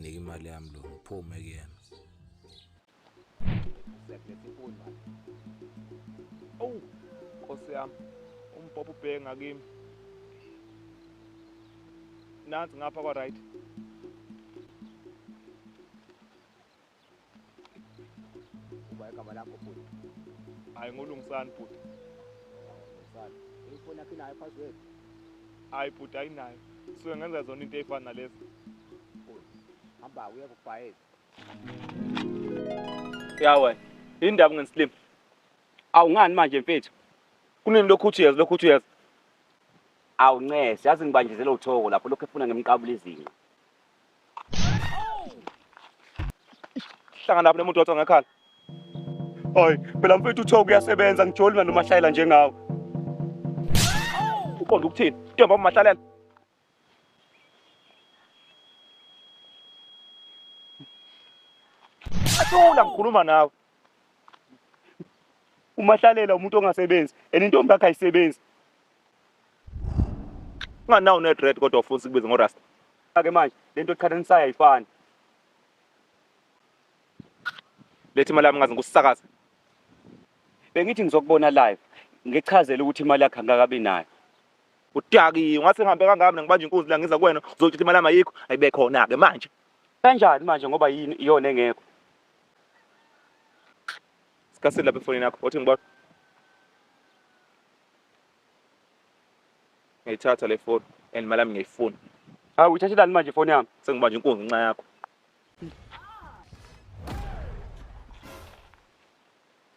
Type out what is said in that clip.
Anginike imali yami lo, ngiphume kuyena. Owu, Nkosi yami, umbhobho ubheke ngakimi. Nansi ngapha kwa right. Uba igama lakho bhuti. Hayi ngolungisani bhuti. Lungisani. Ifoni yakho inayo password. Hayi bhuti ayinayo. Suke ngenza zona into ey'fana nalezi. Bhuti. Hamba uye kubhayezi. Ya wena, indaba ngenisilim. Awu ngani manje mfethu? Kunini lokhu uthi uyeza, lokhu uthi uyeza. Awu ncese, yazi ngibanjezela uthoko lapho lokhu efuna ngimqabula izinqa. Hlangana lapho nomuntu wathi ngekhala. Hayi, phela mfethu uthoko uyasebenza ngijoli mina nomahlayela njengawe. Uqonda ukuthini? Ntombi mahlalela. Athula ngikhuluma nawe. Umahlalela umuntu ongasebenzi and intombi yakhe ayisebenzi. Unganawo ne-dread kodwa ufuna sikubize ngorasta. Ake manje lento oqhathanisayo ayifani. Lethi imali yami ngaze ngikusakaze. Bengithi ngizokubona live ngichazele ukuthi imali yakhe angakabi nayo. Udakiwe, ngathi ngihambe kangaka mina ngibanje inkunzi la ngiza kuwena uzothi imali yami ayikho, ayibe khona ke manje. Kanjani manje ngoba yini iyona engekho? Sikasile lapha efonini yakho, othi ngibona. Ngiyithatha le phone and imali yami ngiyayifuna. Hawu uyithathelani manje ifoni yami? Sengibanje inkunzi ngenxa yakho.